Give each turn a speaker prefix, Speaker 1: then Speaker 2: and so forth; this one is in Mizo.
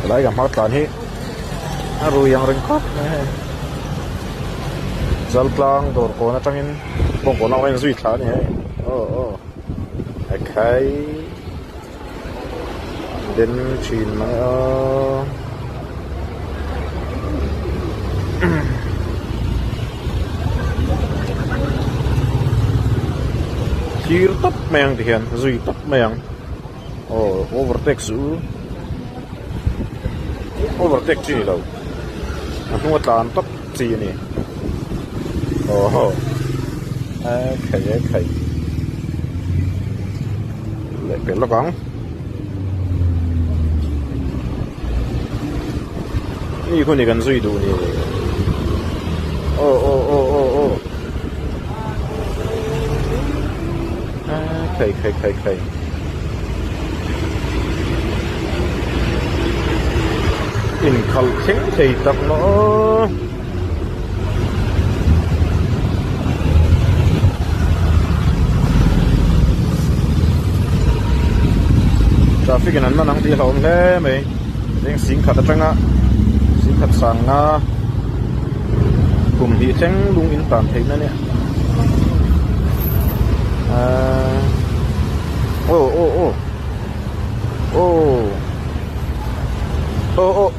Speaker 1: Helai ka hma tlan hi a rui ang reng khawp mai hei Chaltlang dawr kawn atangin bawngkawn lamah hian zui thla a ni hei aw aw ekhai den thin mai a. Thlir tawp mai ang tihian zui tawp mai ang. Aw overtake chu overtake chi ni lo a hnung a tlan tawp chi a ni aw haw e khai e khai leh pel lawk ang mi khu ni kan zui duh ni aw aw aw aw aw e khai khai khai khai. Inkhalh thleng thei tak maw aw. Traffic in an man ang tih a hlauhawm hle mai eng singkhat atanga singkhat sangna kum hnih thleng lung in tan theihna nia ahh aw aw aw aw aw aw.